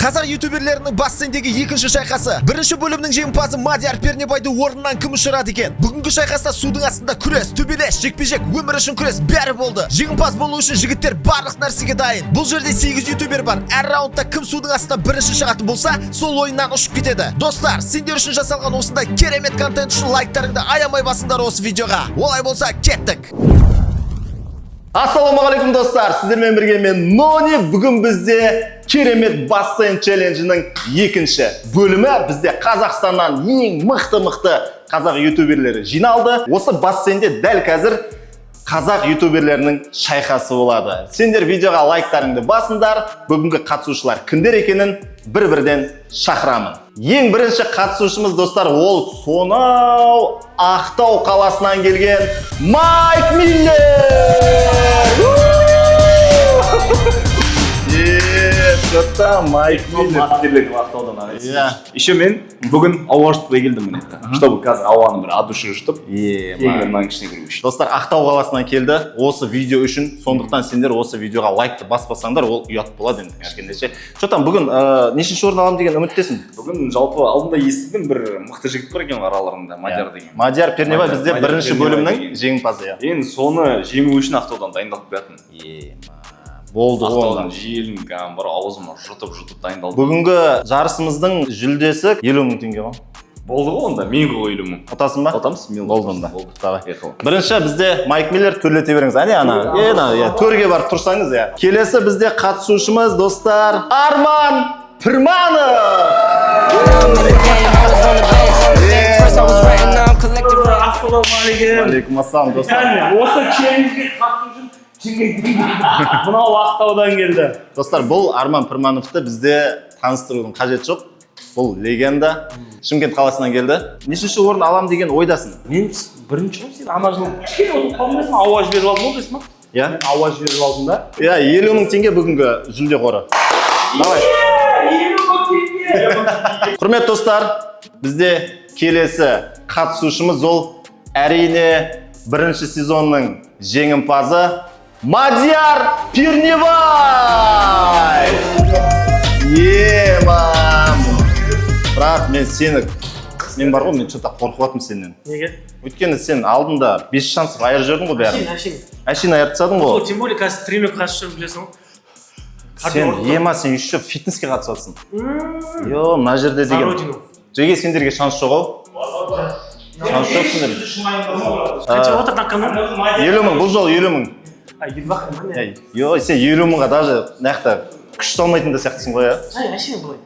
Қазақ ютуберлерінің бассейндегі екінші шайқасы. Бірінші бөлімнің жеңімпазы Мадияр Пернебайды орнынан кім ұшырады екен? Бүгінгі шайқаста судың астында күрес, төбелес, жекпе-жек, өмір үшін күрес, бәрі болды. Жеңімпаз болу үшін жігіттер барлық нәрсеге дайын. Бұл жерде 8 ютубер бар. Әр раундта кім судың астынан бірінші шығатын болса, сол ойыннан ұшып кетеді. Достар, сендер үшін жасалған осындай керемет контент үшін лайктарыңды аямай басыңдар осы видеоға. Олай болса, кеттік. Ассалаумағалейкум, достар! Сіздермен бірге мен, Нони. Бүгін бізде керемет бассейн челленджінің екінші бөлімі. Бізде Қазақстаннан ең мықты-мықты қазақ ютуберлері жиналды. Осы бассейнде дәл қазір қазақ ютуберлерінің шайқасы болады. Сендер видеоға лайктарыңды басыңдар. Бүгінгі қатысушылар кімдер екенін бір-бірден шақырамын. Ең бірінші қатысушымыз, достар, ол сонау Ақтау қаласынан келген Майк Миллер! Е, что Майк Миллер? Маттерлетіп Ақтаудан ағай. Иә. Еще мен бүгін ауа жұтпай келдім міне. Чтобы қазір ауаны бір от души жұтып, Е, кеңірек мынаның ішіне кіру үшін. Достар, Ақтау қаласынан келді осы видео үшін, сондықтан сендер осы видеоға лайкты баспасаңдар, ол ұят болады енді кішкене ше. Че там, бүгін нешінші орын аламын деген үміттесің? Бүгін жалпы алдында естідім, бір мықты жігіт бар екен араларында, Мадияр деген. Мадияр Пернебай Мадияр бізде бірінші Пернебай бөлімнің деген. жеңімпазы, иә. Енді соны жеңу үшін Ақтаудан дайындалып келатырмын. Ема, болды ғой Ақтаудан онда. желін кәдімгі бір аузыма жұтып жұтып дайындалдым. Бүгінгі жарысымыздың жүлдесі 50 000 теңге ғой. Болды ғой онда, мен ғой 50 000. Ұтасың ба? Ұтамыз, мен. Болды онда. Болды. Давай. Поехали. Бірінші бізде Майк Миллер, төрлете беріңіз. Әне ана, е, ана, иә, төрге барып тұрсаңыз, иә. Келесі бізде қатысушымыз, достар, Арман Пірманов. First I was writing, now I'm collecting rent. Ассалаумағалейкум. Алейкум ассалам, достар. Яғни осы челленджге қатысу үшін Шымкенттен келді. Мынау Ақтаудан келді. Достар, бұл Арман Пірмановты бізде таныстырудың қажеті жоқ. Бұл легенда. Шымкент қаласынан келді. Нешінші орын алам деген ойдасың? Мен бірінші ғой. Сен ана жылы кішкене ұтып қалдым дейсің, ауа жіберіп алдым ғой дейсің ба? Иә. Мен ауа жіберіп алдым да. Иә, 50 000 теңге бүгінгі жүлде қоры. Давай. 50 000 теңге. Құрметті достар, бізде келесі қатысушымыз, ол әрине бірінші сезонның жеңімпазы Мадияр Пернебай. Ема! Бірақ мен сені, мен бар ғой, мен что-то қорқып жатырмын сенен. Неге? Өйткені сен алдында бес шанс айырып жібердің ғой бәрін. Әшейін, әшейін. Әшейін айырып тастадың Сол, ғой. тем более қазір тренировка қатысып жүрмін, білесің ғой. Сен, ема, сен еще фитнеске қатысып жатрсың. Йо, мына жерде За деген. родину. Жеге, сендерге шанс жоқ ау. Шанс жоқ сендерге. Қанша отыр на кону? 50 000, бұл жолы 50 000. А, 50 ақ ма, не? Ей, йо, сен 50 000-ға даже мына жақта күш салмайтын да сияқтысың ғой, иә? Ай, әшейін былай.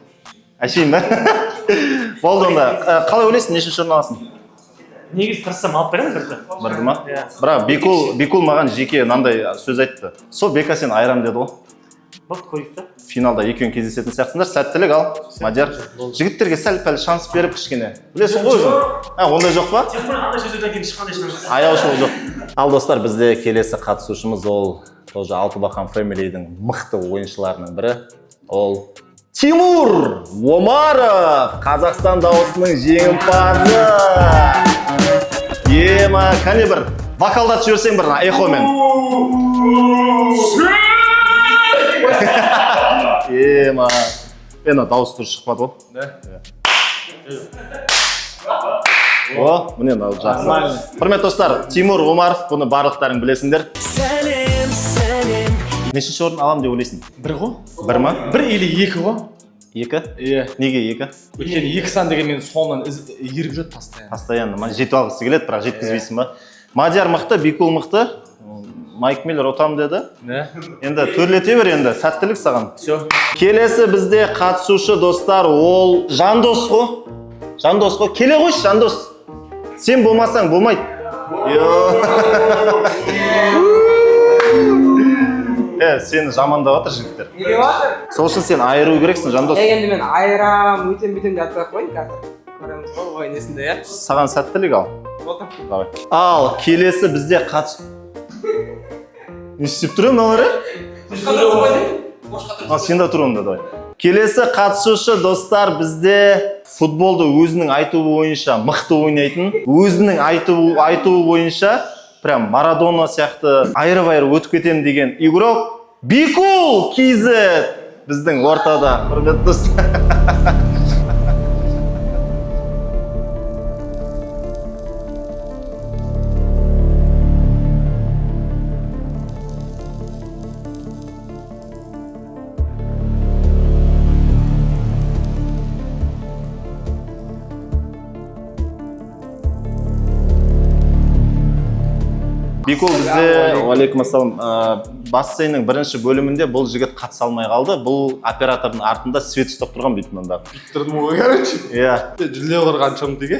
Әшейін ба? Болды онда. Қалай ойлайсың, нешінші орын аласың? Негізі тырыссам, алып беремін бірді. Бірді ма? Иә. Бірақ Бекул маған жеке мынандай сөз айтты. Сол Бека сен айырам деді ғой. Болды, көрейік та. Финалда екеуің кездесетін сияқтысыңдар. Сәттілік ал, Мадияр. Жігіттерге сәл пәл шанс беріп кішкене. Білесің ғой өзің. А, ондай жоқ па? Тем более андай сөздерден кейін ешқандай шанс. Аяушылық жоқ. Ал, достар, бізде келесі қатысушымыз, ол тоже Алтыбақан Фэмилидің мықты ойыншыларының бірі. Ол Тимур Омаров, Қазақстан дауысының жеңімпазы. Ема, кәне, бір вокалдатып жіберсең бір эхомен. Ема. Ена, дауыс дұрыс шықпады ғой. Да? О, міне, мынау жақсы. Құрметті достар, Тимур Омаров, бұны барлықтарың білесіңдер. Сәлем, сәлем. Нешінші орын аламын деп ойлайсың? Бір ғой. Бір ма? Бір или екі ғой. Екі? Иә. Неге екі? Өйткені екі сан деген мен соңынан еріп жүреді постоянно. Постоянно ма? Жетіп алғысы келеді, бірақ жеткізбейсің ба? Мадияр мықты, Бекул мықты. Майк Миллер ұтамын деді. Да. Енді төрлете бер енді, сәттілік саған. Все. Келесі бізде қатысушы, достар, ол Жандос қой. Жандос қой. Келе қойшы, Жандос. Сен болмасаң болмайды. Йо. Е, сені жамандап жатыр жігіттер. Не деп жатыр? Сол үшін сен айыру керексің, Жандос. Е, енді мен айырам, өйтем, бүйтем деп айтпай ақ қояйын қазір. Көреміз ғой ойын несінде, иә. Саған сәттілік ал. Болды. Давай. Ал, келесі бізде қатыс... Не істеп тұр мыналар, е? А, сен де тұр онда, давай. Келесі қатысушы, достар, бізде футболды өзінің айтуы бойынша мықты ойнайтын, өзінің айтуы бойынша прям Марадона сияқты айырып айырып өтіп кетемін деген игрок Бикул KZ. Біздің ортада, құрметті достар. Бекол бізде, уалейкум ассалам, бассейннің бірінші бөлімінде бұл жігіт қатыса алмай қалды. Бұл оператордың артында свет ұстап тұрған, бүйтіп мында. Тұрдым ғой, короче. Иә. Жүлде қоры қанша мың теңге?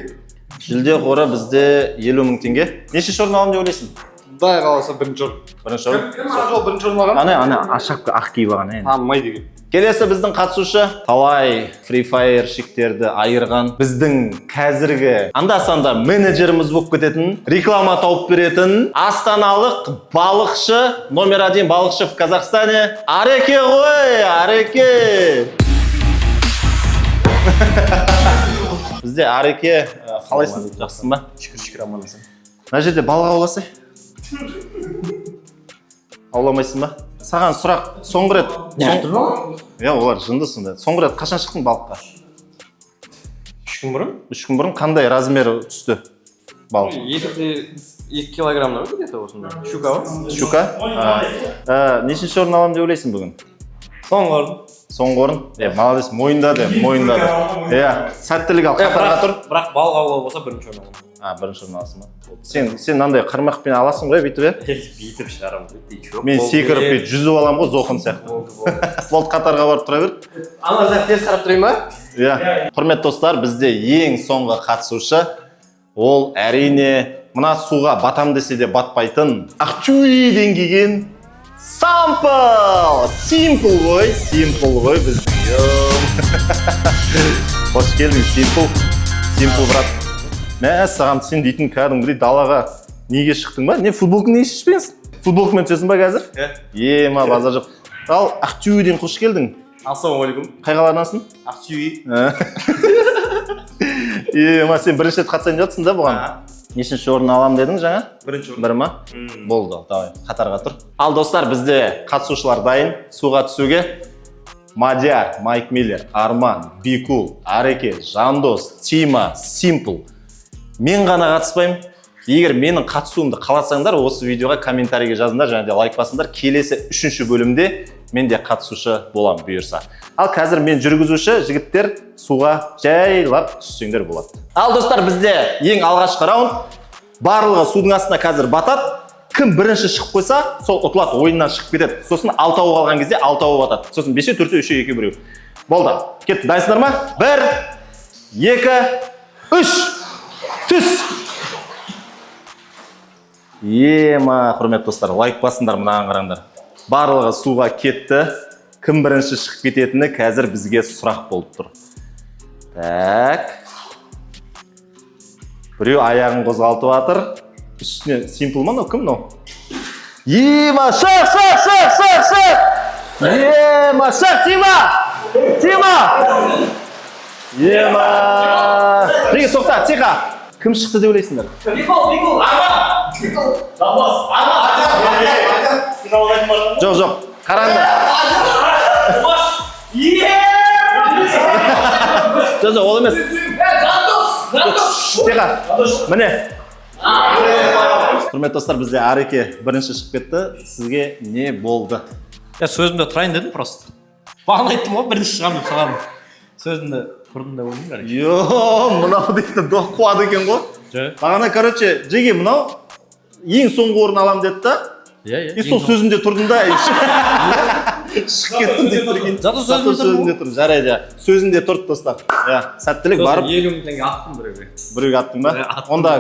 Жүлде қоры бізде 50 000 теңге. Нешінші орын аламын деп ойлайсың? Құдай қаласа, бірінші орын. Бірінші орын. Кім ана жолы бірінші орын алған? Ана, ана шапка ақ киіп алған, әне. Танымайды екен. Келесі біздің қатысушы талай Free Fire-шіктерді айырған, біздің қазіргі анда-санда менеджеріміз болып кететін, реклама тауып беретін астаналық балықшы, номер один балықшы в Казахстане, Ареке ғой, Ареке. Бізде Ареке, қалайсың, жақсысың ба? Шүкір, шүкір, аман есен. Мына жерде балық ауласай. Ауламайсың ба? Саған сұрақ, соңғы рет. Иә, олар жынды сонда. Соңғы рет қашан шықтың балыққа? 3 күн бұрын. 3 күн бұрын. Қандай размері түсті балық? 2,2 килограмм ғой, где то осындай. Щука ғой. Щука? А, нешінші орын аламын деп ойлайсың бүгін? Соңғы орын. Соңғы орын? Е, молодец, мойындады, мойындады. Иә, сәттілік, ал қатарға тұр. Бірақ балық аулау болса, бірінші орын аламын. А, бірінші орын аласың ба? Сен мынандай қармақпен аласың ғой бүйтіп, иә? Бүйтіп шығарамын ғой, ты чё? Мен секіріп бүйтіп жүзіп аламын ғой, зоқын сияқты. Болды, болды. Болды, қатарға барып тұра бер. Ана жақ теріс қарап тұрайын ба? Иә. Құрметті достар, бізде ең соңғы қатысушы, ол әрине мына суға батам десе де батпайтын, Ақтөбеден келген Сампл. Симпл ғой, Симпл ғой біздің. Қош келдің, Симпл. Симпл, брат. Мә саған, сен дейтін кәдімгідей далаға неге шықтың ба? Не, футболкаңды неге шешпеңсің? Футболкамен түсесің ба қазір? Иә. Ема, базар жоқ. Ал Ақтөбеден қош келдің. Ассалаумағалейкум. Қай қаладансың? Ақтөбе. Ема, сен бірінші рет қатысайын деп жатсың да бұған? Нешінші орын аламын дедің жаңа? Бірінші орын. Бір ма? Болды, давай, қатарға тұр. Ал достар, бізде қатысушылар дайын суға түсуге. Мадияр, Майк Миллер, Арман, Бикул, Ареке, Жандос, Тима, Симпл. Мен ғана қатыспаймын. Егер менің қатысуымды қаласаңдар, осы видеоға комментарийге жазыңдар және де лайк басыңдар. Келесі үшінші бөлімде мен де қатысушы боламын, бұйырса. Ал қазір мен жүргізуші, жігіттер, суға жайлап түссеңдер болады. Ал достар, бізде ең алғашқы раунд. Барлығы судың астына қазір батады. Кім бірінші шығып қойса, сол ұтылады, ойыннан шығып кетеді. Сосын алтауы қалған кезде алтауы батады. Сосын бесеу, төртеу, үшеу, екеу, біреу. Болды. Кетті. Дайынсыңдар ма? Бір, екі, үш. Түс. Ема, құрметті достар, лайк басыңдар, мынаған қараңдар. Барлығы суға кетті. Кім бірінші шығып кететіні қазір бізге сұрақ болып тұр. Так. Біреу аяғын қозғалтып жатыр. Үстіне Симпл ма мынау? Кім мынау? Ема, шық, шық, шық, шық, шық! Ема, шық, Тима! Тима! Ема! Жеге, тоқта, тихо! Кім шықты деп ойлайсыңдар? Бикол, Бикол! Арман! Жоқ, жоқ, қараңдар. Жоқ, жоқ, ол емес. Тихо. Міне. Құрметті достар, бізде Ареке бірінші шығып кетті. Сізге не болды? Я сөзімде тұрайын дедім просто. Бағана айттым ғой, бірінші шығамын деп, саған. Сөзімді тұрдым деп ойлаймын, короче. Йо, мынау дейтін доқ қуады екен ғой. Жоқ. Бағана, короче, жеге мынау ең соңғы орын аламын деді да. Иә, иә. И сол сөзімде тұрдым да, шығып кеттім деп прикинь. Зато Зато сөзімде тұрдым. сөзінде тұрдым. Жарайды, иә. Сөзінде тұрды, достар. Иә, сәттілік, барып 50 000 теңге аттым біреуге. Біреуге аттың ба? Иә, аттым. Онда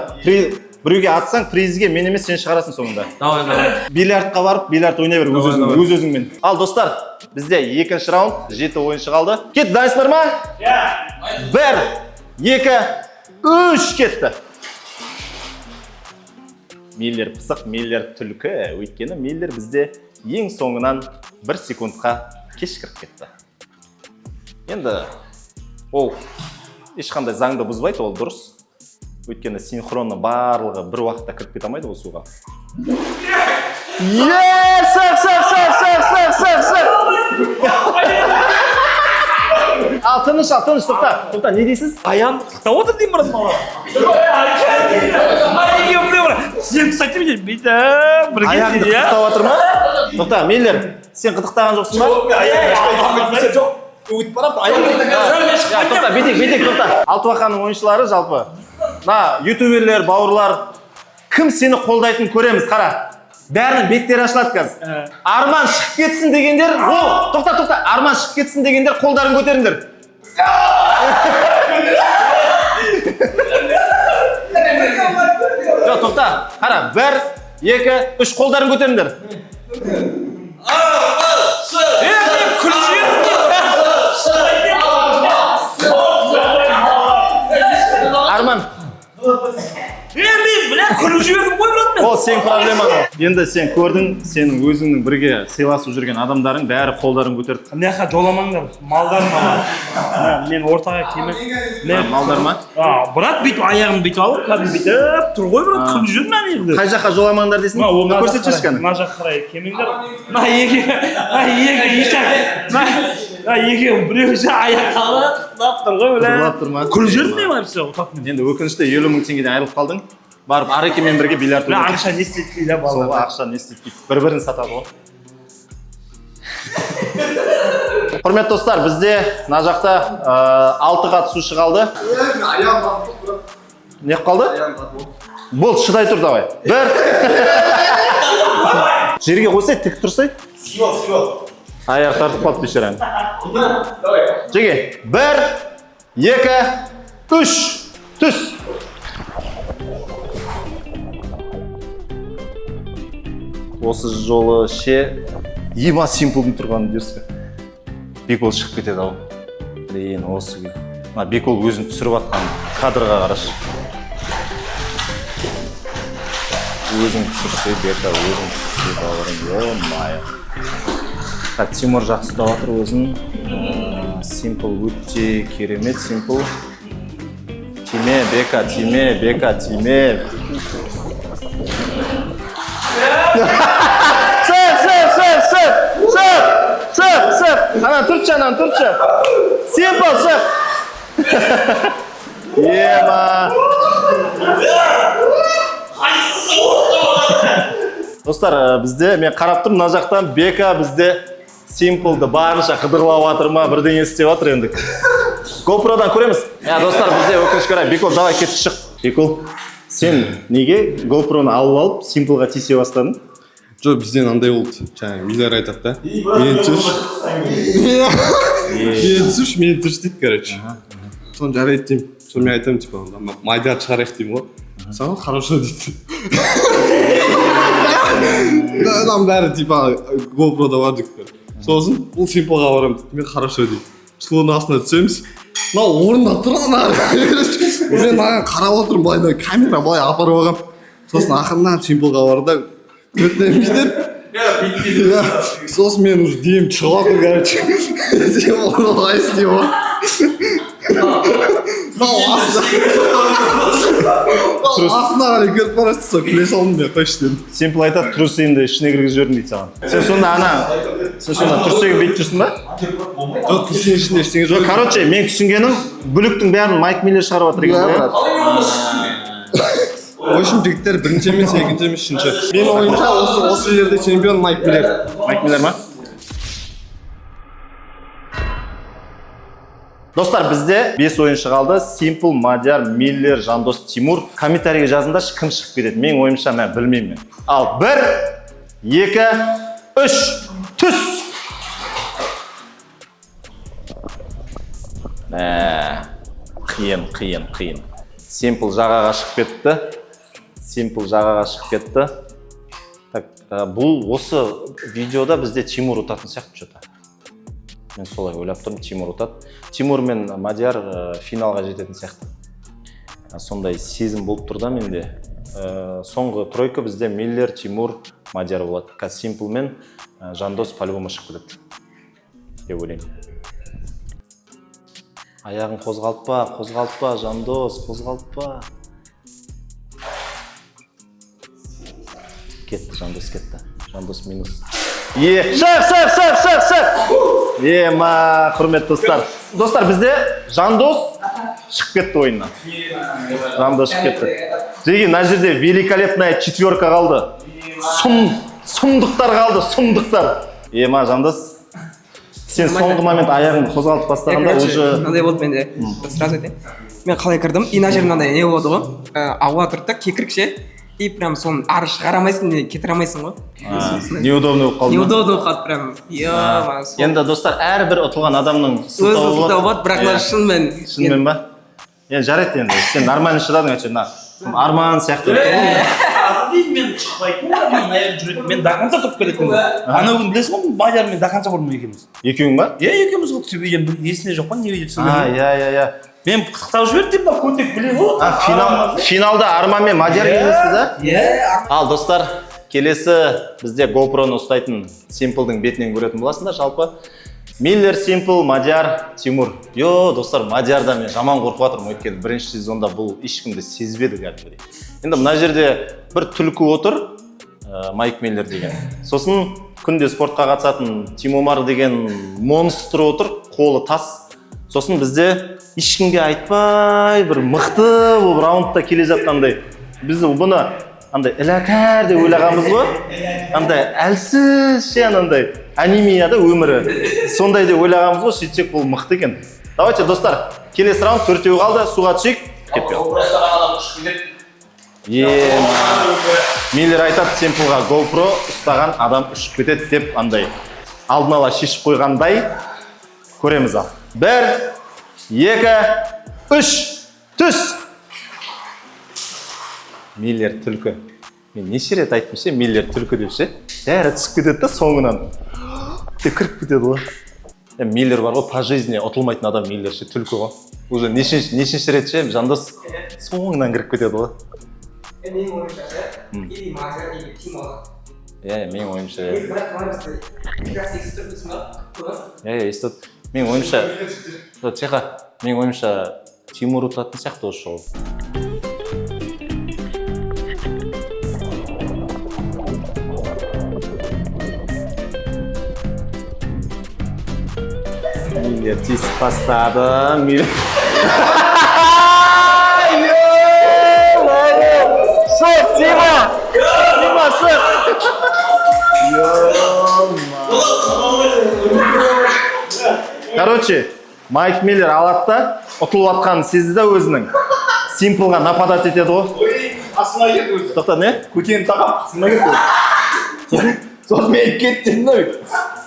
біреуге атсаң, призге мен емес, сен шығарасың соңында. Давай, давай. Бильярдқа барып, бильярд ойнай бер өз өзің, Давай. өз өзіңмен. Ал достар, бізде екінші раунд, жеті ойыншы қалды. Кетті, дайынсыңдар ма? Иә. Бір, екі, үш, кетті. Миллер пысық, Миллер түлкі. Өйткені Миллер бізде ең соңынан бір секундқа кеш кіріп кетті. Енді ол ешқандай заңды бұзбайды, ол дұрыс. Өйткені синхронно барлығы бір уақытта кіріп кете алмайды ғой суға. Е, шық, шық, шық, шық, шық, шық, шық. Ал, тыныш, ал, тыныш, тоқта, тоқта, не дейсіз? Аяғым қытықтап отыр деймін, брат, маған. Сен кстати бүйтіп бірге. Аяғыңды қытықтап отыр ма? Тоқта, Миллер, сен қытықтаған жоқсың ба? Жоқ, өтіп барады аяғым. Тоқта, бүйтейік, бүйтейік, тоқта. Алтыбақаның ойыншылары жалпы. Мына ютуберлер, бауырлар, кім сені қолдайтынын көреміз, қара. Бәрінің беттері ашылады қазір. Арман шығып кетсін дегендер, о, тоқта, тоқта, Арман шығып кетсін дегендер қолдарын көтеріңдер. Жоқ, тоқта, қара, 1, 2, 3, қолдарын көтеріңдер. Арман. Мен бля күліп жібердім ғой, брат, мен. Ол сен проблемаң ол. Енді сен көрдің, сенің өзіңнің бірге сыйласып жүрген адамдарың бәрі қолдарын көтерді. Мына жаққа жоламаңдар, малдар маған. Мен ортаға келмей. Малдар ма? Брат, бүйтіп аяғымды бүйтіп алып, кәдімгі бүйтіп тұр ғой, брат, күліп жібердім ана жерде. Қай жаққа жоламаңдар дейсің? Көрсетші кәні. Мына жаққа қарай келмеңдер. Мына екі, мына екі ишак, мына екеуі біреуі аяқ қалып тұр ғой, бля. Жылап тұр ма? Күліп жібердім мен вообще, ұтатын. Енді өкінішті 50 мың теңгеден айырылып қалдың. Барып Арекемен бірге бильярд Бля, ойнадың. ақша не істейді дейді Сол балалар. ақша не істейді дейді. Бір-бірін сатады ғой. Құрметті достар, бізде мына жақта 6 қатысушы қалды. Не қалды? Болды, шыдай тұр, давай. 1. Жерге қойсай, тік тұрсай. Аяқ тартып қалды бейшараны. Жеге, 1, 2, 3, түс. Осы жолы ше, ема Симплдың тұрғанын дерсің. Бекол шығып кетеді ау. Блин, осы күй. Мына Бекол өзін түсіріп атқан кадрға қарашы. Өзің түсірсе, Бека, өзің түсірсе, бауырым, ё-моё. Так, Тимур жақсы ұстап жатыр өзін. Симпл өте керемет, Симпл. Тиме, Бека, тиме, Бека, тиме. Шық, шық, шық, шық, шық, шық, шық. Анан түртші, анан түртші. Симпл, шық. Ема. Достар, бізде, мен қарап тұрмын, мына жақтан Бека бізде Симплды барынша қыдырлап жатыр ма, бірдеңе істеп жатыр енді. GoPro'дан көреміз. Я, достар, бізде өкінішке орай, Бекол, давай кетіп шық. Бекол, сен неге GoPro'ны алып алып Симплға тиісе бастадың? Жоқ, бізден андай болды. Жаңа Миллер айтады да. Мені түсірші. Мені түсірші, мені түсірші дейді, короче. Соны жарайды деймін. Соны мен айтамын, типа, Мадияр шығарайық деймін ғой. Саған хорошо дейді. Мынаның бәрі, типа, GoPro'да бар жігіттер. Сосын бұл Симплға барамын дейді. Мен хорошо дейді. Судың астына түсеміз. Мына орнында тұр ана. Мен маған қарап отырмын, былай камера былай апарып алғанмын. Сосын ақырындап Симплға барды да өтінемін бүйтеді. Иә, сосын мен уже демім шығып жатыр, короче. Сен оны қалай істеймін ғой? Мынау астына қарай кетіп бара жатса, сол күле салдым мен, қойшы дедім. Симпл айтады, трусыйымды ішіне кіргізіп жібердім дейді саған. Сен сонда ана, сен сонда трусыйға бүйтіп жүрсің ба? Жоқ, трусыйдың ішінде ештеңе жоқ. Жоқ, короче, мен түсінгенім, бүліктің бәрін Майк Миллер шығарып жатыр екен ғой. В общем, жігіттер, бірінші емес, екінші емес, үшінші. Менің ойымша, осы жерде чемпион Майк Миллер. Майк Миллер ма? Достар, бізде 5 ойыншы қалды. Симпл, Мадияр, Миллер, Жандос, Тимур. Комментарийге жазыңдаршы, кім шығып кетеді. Менің ойымша, мен білмеймін мен. Ал 1, 2, 3, түс! Қиын, қиын, қиын. Симпл жағаға шығып кетті. Симпл жағаға шығып кетті. Так, бұл осы видеода бізде Тимур ұтатын сияқты что-то. Мен солай ойлап тұрмын, Тимур ұтады. Тимур мен Мадияр финалға жететін сияқты. Сондай сезім болып тұр да менде. Соңғы тройка бізде Миллер, Тимур, Мадияр болады. Қазір Симпл мен Жандос по-любому шығып кетеді деп ойлаймын. Аяғын қозғалтпа, қозғалтпа, Жандос, қозғалтпа. Кетті, Жандос кетті. Жандос минус. Е, шық, шық, шық, шық, шық! Ема, құрметті достар. Достар, бізде Жандос шығып кетті ойыннан. Жандос шығып кетті. Жеге, мына жерде великолепная четверка қалды. Сұмдықтар қалды, сұмдықтар. Ема, Жандос, сен соңғы момент аяғыңды қозғалтып бастағанда Короче, уже мынандай болды менде, сразу айтайын. Мен қалай кірдім, и мына жерде мынандай не болады ғой, ауа тұрды да, кекірік ше, и прям соны ары шығара алмайсың, не кетіре алмайсың ғой. Неудобно болып қалды ма? Неудобно болып қалды прям. Е. Енді, достар, әрбір ұтылған адамның Өз сылтауы сылтауы болады, бірақ мына Иә. шынымен. Шынымен ба? Енді жарайды, енді сен нормально шыдадың, әйтеуір мына Арман сияқты. Мен шықпайтын, мен мына жерде жүретін, мен до конца тұрып келетінмін. Ана күні білесің ғой, Мадиярмен до конца бардым екеуміз. Екеуің ба? Иә, екеуміз ғой, түсіп есінде жоқ па, не видео А, түсірген. иә, иә, иә. Мен қытықтап жіберді деймін, мына көтек біле ғой. А, финалда Арман мен Мадияр кездесті да? Иә. Ал, достар, келесі бізде GoPro-ны ұстайтын Симплдың бетінен көретін боласыңдар жалпы. Миллер, Симпл, Мадияр, Тимур. Йо, достар, Мадиярдан мен жаман қорқып жатырмын, өйткені бірінші сезонда бұл ешкімді сезбеді кәдімгідей. Енді мына жерде бір түлкі отыр, Майк Миллер деген. Сосын күнде спортқа қатысатын Тимомар деген монстр отыр, қолы тас. Сосын бізде ешкімге айтпай бір мықты болып раундта келе жатқандай. Біз бұны андай іләкәр деп ойлағанбыз ғой. Андай әлсіз ше, анандай анемияда өмірі. Сондай деп ойлағанбыз ғой, сөйтсек бұл мықты екен. Давайте, достар, келесі раунд, төртеу қалды, суға түсейік. Кеттік. Е, Миллер айтады Семплға, GoPro ұстаған адам ұшып кетеді деп, андай алдын ала шешіп қойғандай. Көреміз ал. Бір, екі, үш, түс! Миллер түлкі. Мен неше рет айттым ше, Миллер түлкі деп ше. Бәрі түсіп кетеді да соңынан. Деп кіріп кетеді ғой. Е, Миллер бар ғой, по жизни ұтылмайтын адам Миллер ше, түлкі ғой. Уже нешінші рет ше, Жандос соңынан кіріп кетеді ғой. Менің ойымша ше, или Мадияр, или Тимо. Иә, менің ойымша. Бірақ мына бізде как раз естіп тұрмыз ба? Иә, иә, естіп. Менің ойымша, тихо, менің ойымша Тимур ұтатын сияқты осы жолы. Миллер тиісіп бастады. Миллер. Шық, Тима! Тима, шық! Короче, Майк Миллер алады да, ұтылып жатқанын сезді да өзінің. Симплға нападать етеді ғой. Ой, қасыма келді өзі. Тоқта, не? Көтенін тағап қасыма келді. Сосын мен кет дедім да,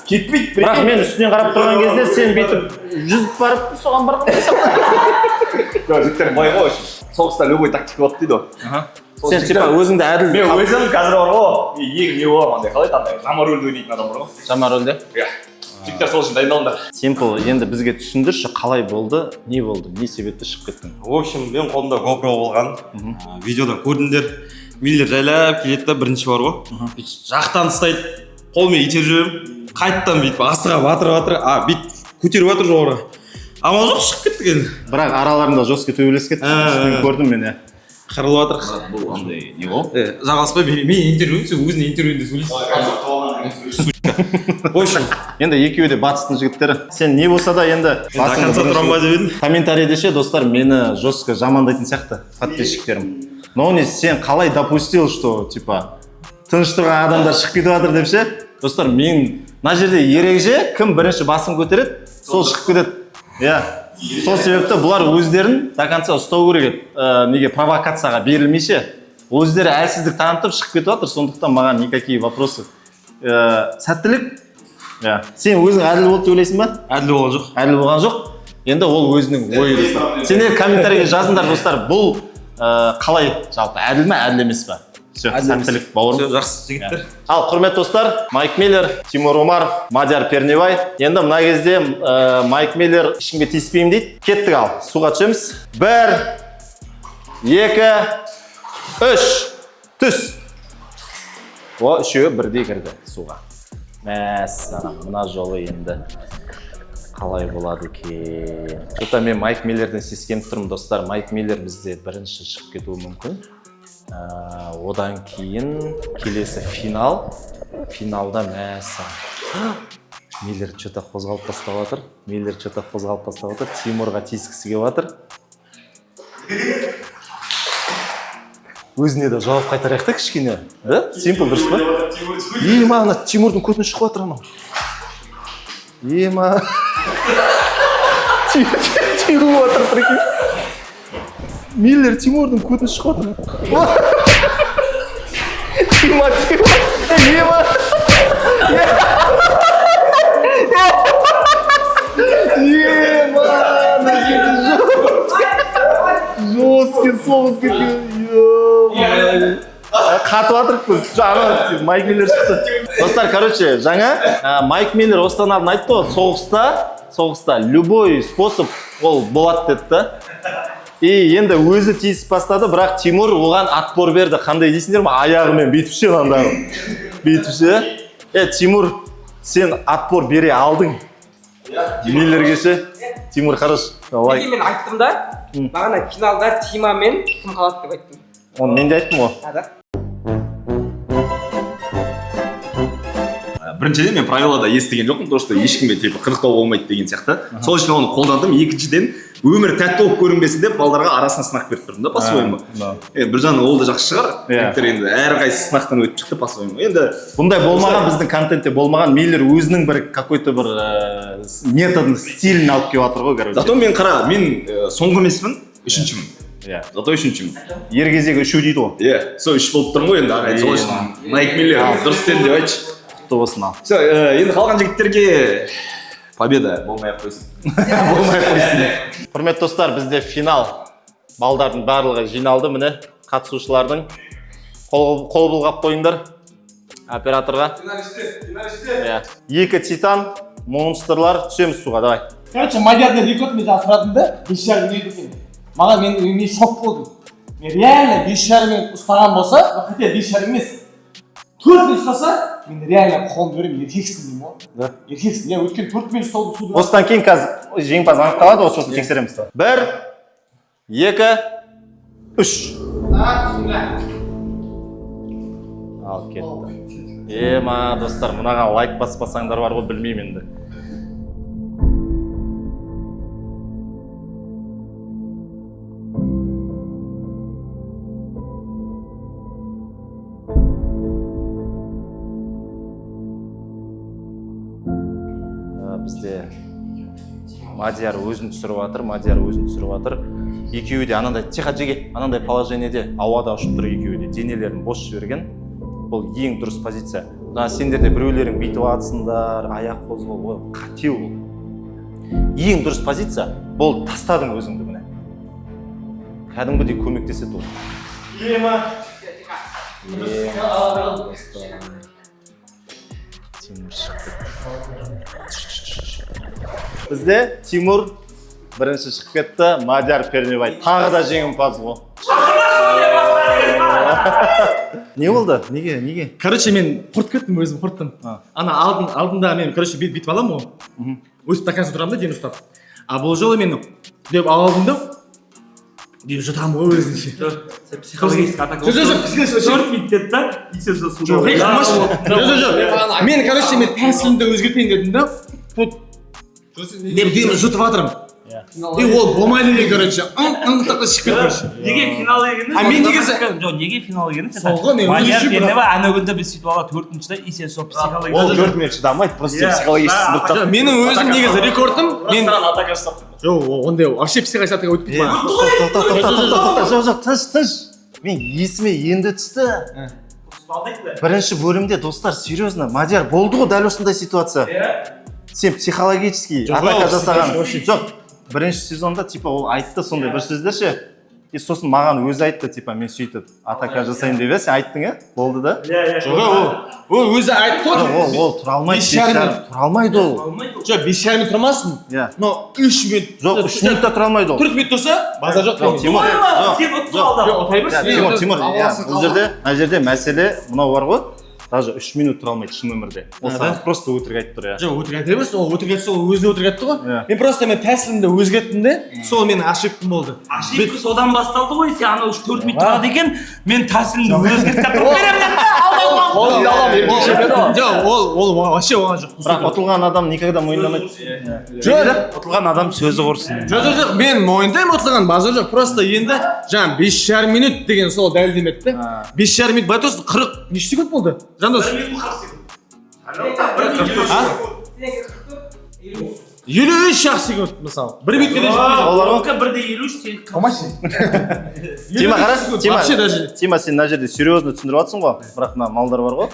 кетпейді. Бірақ мен үстінен қарап тұрған кезде сен бүйтіп жүзіп барып соған барған. Жоқ, жігіттер былай ғой, соғыста любой тактика болады дейді ғой. Сен типа өзіңді әділ Мен өзім қазір бар ғой, мен ең не боламын, андай қалай еді, андай жама рөлді ойнайтын адам бар ғой. Жама рөлде. Иә. Жігіттер, сол үшін дайындалыңдар. Симпл, енді бізге түсіндірші, қалай болды, не болды, не себепті шығып кеттің? В общем, мен қолымда GoPro болған. Видеода көрдіңдер. Миллер жайлап келеді да, бірінші бар ғой, бүйтіп жақтан ұстайды, қолымен итеріп жіберемін, қайтадан бүйтіп асыға батырып жатыр, а бүйтіп көтеріп жатыр жоғары, амал жоқ, шығып кеттік енді. Бірақ араларында жесткий төбелес кетті, үстінен көрдім мен, иә. Қырылып жатыр. Бұл андай не ғой? Е, жағаласпай, мен интервью, сен өзіңнің интервьюіңде сөйлейсің. В общем, Енді екеуі де батыстың жігіттері. Сен не болса да енді до конца тұрамын ба деп едім. Комментарийде ше, достар, мені жестко жамандайтын сияқты подписчиктерім. Но не сен қалай допустил, что типа тыныш тұрған адамдар шығып кетіп жатыр деп ше? Достар, мен мына жерде ереже, кім бірінші басын көтереді, сол шығып кетеді. Иә. Сол себепті бұлар өздерін до конца ұстау керек еді. Неге провокацияға берілмей ше? Өздері әлсіздік танытып шығып кетіп жатыр, сондықтан маған никакие вопросы. Сәттілік. Иә. Сен өзің әділ болды деп ойлайсың ба? Әділ болған жоқ. Әділ болған жоқ. Енді ол өзінің ойы, достар. Сендер комментарийге жазыңдар, достар, бұл қалай жалпы, әділ ме, әділ емес па? Все, сәттілік, бауырым. Все, жақсы, жігіттер. Ал, құрметті достар, Майк Миллер, Тимур Омаров, Мадияр Пернебай. Енді мына кезде Майк Миллер ешкімге тиіспеймін дейді. Кеттік ал, суға түсеміз. Бір, екі, үш, түс. О, үшеуі бірдей кірді суға. Мәссаған, мына жолы енді қалай болады екен? Что-то мен Майк Миллерден сескеніп тұрмын, достар. Майк Миллер бізде бірінші шығып кетуі мүмкін. Одан кейін келесі финал. Финалда, мәссаған, Миллер че-то қозғалып тастап жатыр. Миллер че-то қозғалып тастап жатыр. Тимурға тиіскісі келіп жатыр. Өзіне де жауап қайтарайық та кішкене. Да? Симпл, дұрыс па? Ема, ана Тимурдың көтіне шығып жатыр анау. Ема. Теуіп жатыр, прикинь. Миллер Тимурдың көтіне шығып жатыр. Тима, Тима, ема. Ема, мына жерде жесткий соғыс кеткен. Қатып жатырмыз біз. Жаңа Майк Миллер шықты. Достар, короче, жаңа Майк Миллер осыдан алдын айтты ғой, соғыста любой способ ол болады деді да. И енді өзі тиісіп бастады, бірақ Тимур оған отпор берді. Қандай дейсіңдер ма? Аяғымен бүйтіп ше, андағы. Бүйтіп ше. Тимур, сен отпор бере алдың. Миллерге ше. Тимур, хорош. Лайк. Неге мен айттым да, бағана финалда Тима мен кім қалады деп айттым. Оны мен де айттым ғой. А, да? Біріншіден, мен правилада естіген жоқпын то, что ешкімге типа қырықтау болмайды деген сияқты. Сол үшін оны қолдандым. Екіншіден, өмір тәтті болып көрінбесін деп балдарға арасына сынақ беріп тұрдым да, по своему. Бір жағынан ол да жақсы шығар. Иә. Жігіттер енді әрқайсысы сынақтан өтіп шықты по своему енді. Бұндай болмаған, біздің контентте болмаған. Миллер өзінің бір какой-то бір методын, стилін алып келіп жатыр ғой, короче. Зато мен, қара, мен соңғы емеспін, үшіншімін. Иә. Зато үшіншімін. Ер кезегі үшеу дейді ғой. Иә, сол үш болып тұрмын ғой енді, ағайын. Сол үшін Майк Миллер дұрыс істедім деп айтшы. Құтты болсын, ал. Все, енді қалған жігіттерге победа болмай ақ қойсын. Болмай қойсын. Құрметті достар, бізде финал. Балдардың барлығы жиналды, міне, қатысушылардың. Қол бұлғап қойыңдар операторға. Иә. Екі титан, монстрлар, түсеміз суға, давай. Короче, Мадиярдан рекорд мен жаңа сұрадым да, 5,5 минут екен. Маған мен шок болдым. Мен реально 5,5 минут ұстаған болса, хотя 5,5 емес, 4 минут ұстаса, мен реально қолымды беремін, еркексің деймін ғой. Да. Еркексің, иә, өйткені 4 минут ұстауды суды. Осыдан кейін қазір жеңімпаз анықталады ғой, сосын тексереміз. Бір, екі, үш. Ал кетті. Ема, достар, мынаған лайк баспасаңдар бар ғой, білмеймін енді. Бізде Мадияр өзін түсіріп жатыр, Мадияр өзін түсіріп жатыр. Екеуі де анандай, тихо, жеге, анандай положениеде ауада ұшып тұр екеуі де, денелерін бос жіберген. Бұл ең дұрыс позиция. Мына сендер де біреулерің бүйтіп жатсыңдар, аяқ қозғау, ой, қате ол. Ең дұрыс позиция, бұл тастадың өзіңді міне. Кәдімгідей көмектеседі ол. Ема. Ема, достар. Тимур шықты. Бізде Тимур бірінші шығып кетті, Мадияр Пернебай тағы да жеңімпаз ғой. Не болды? Неге? Неге? Короче, мен құртып кеттім, өзім құрттым. Ана алдында мен, короче, бүйтіп аламын ғой. Өстіп до конца тұрамын да, дем ұстап. А бұл жолы мен деп алдым да, деп жұтамын ғой өзінше. Психологический атака. Жоқ, жоқ, жоқ, психологический. 4 минут деді да, и сен суда. Жоқ, жоқ, жоқ, жоқ. Мен, короче, мен тәсілімді өзгертейін дедім да. Вот деп демі жұтып жатырмын. И ол болмайды деген, короче, ың ың тақта шығып кетті, короче. Неге финал дегенде? А мен негізі- Жоқ, неге финал дегенде? Соңғы мен Мадияр өзім үшін, бірақ. Пернебай ана күнде біз сөйтіп алады төртіншіде, и сен сол Ол психологический. 4 минут шыдамайды, просто Иә. психологически сындырып Жоқ, менің өзім негізі рекордым, мен атака жасап. Жоқ, ондай вообще психологический атака өтпейді маған. Тоқта, тоқта, тоқта, тоқта, жоқ, жоқ, тыныш, тыныш. Мен есіме енді түсті. Бірінші бөлімде, достар, серьезно, Мадияр болды ғой дәл осындай ситуация. Сен психологический Жоқ, атака ол жасаған. вообще- Жоқ, бірінші сезонда типа ол айтты сондай бір сөздер ше. И сосын маған өзі айтты, типа мен сөйтіп атака жасайын деп, иә, сен айттың, иә? Болды да? Жоқ, ол өзі айтты Жоқ, ғой. ол тұра алмайды, 5,5 5,5 тұра алмайды ол. Жоқ, 5,5 минут тұрмасын. Иә. Но 3 минут. Жоқ, 3 минутта тұра алмайды ол. 4 минут тұрса, базар жоқ. Жоқ, Тимур, жоқ, Сен ұттың алда. Жоқ, ұтай берсін. Иә, Тимур, Тимур, иә, бұл жерде, мына жерде мәселе мынау бар ғой. Даже 3 минут тұра алмайды шын өмірде. Ол саған просто өтірік айтып тұр, иә. Жоқ, өтірік айта берсін, ол өтірік айтса, ол өзіне өтірік айтты ғой. Иә. Мен просто мен тәсілімді өзгерттім де, сол менің ошибкам болды. Ошибка содан басталды ғой, сен анау 4 минут тұрады екен, мен тәсілімді өзгертіп тұрып беремін деді. Қолыңды аламын, еркекше. Жоқ, ол вообще оған жоқ. Бірақ ұтылған адам никогда мойындамайды. Жоқ. Ұтылған адам сөзі құрсын. Жоқ, жоқ, жоқ, мен мойындаймын ұтылған, базар жоқ. Просто енді жаңа 5,5 минут деген сол дәлелдемеді да. 5,5 минут былай тұрсын, 40 неше секунд болды? Жандос. А? 53 ақ секунд мысалы. 1 минутке дейін жетпей. Олар ғой. 1,53, сен Қалмайсың. Тима, қара, Тима. Вообще даже. Тима, сен мына жерде серьезно түсіндіріп жатрсың ғой, бірақ мына малдар бар ғой,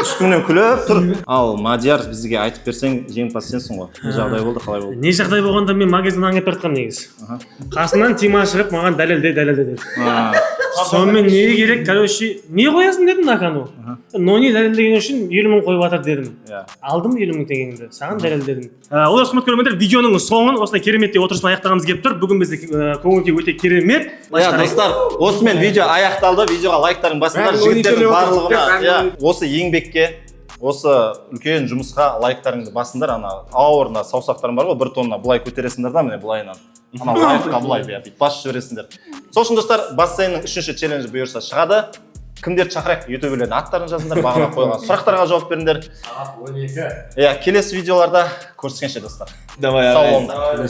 үстіңнен күліп тұр. Ал Мадияр, бізге айтып берсең, жеңімпаз сенсің ғой. Не жағдай болды, қалай болды? Не жағдай болғанда, мен магазиннен аңдып бара жатқанмын негізі. Қасымнан Тима шығып, маған «Дәлелде, дәлелде» деді. Сонымен не керек, короче, не қоясың дедім на кону. Но не дәлелдеген үшін 50 000 қойып жатыр дедім. Алдым 50 000 теңгеңді, саған дәлелдедім. Олар, құрметті көрермендер, видеоның соңын осындай кереметтей отырыспен аяқтағымыз келіп тұр. Бүгін бізде көңіл күй өте керемет. Иә, достар, осымен видео аяқталды. Видеоға лайктарын басыңдар. Жігіттердің барлығына, иә, осы еңбекке, осы үлкен жұмысқа лайктарыңды басыңдар. Ана ауыр мына саусақтарың бар ғой, 1 тонна, былай көтересіңдер да, міне, былайынан ана лайкқа былай, иә, бүйтіп басып жібересіңдер. Сол үшін, достар, бассейннің үшінші челленджі бұйырса шығады. Кімдерді шақырайық? Ютуберлердің аттарын жазыңдар, бағана қойылған сұрақтарға жауап беріңдер. Сағат 12. Иә, келесі видеоларда көріскенше, достар. Давай. Сау болыңдар.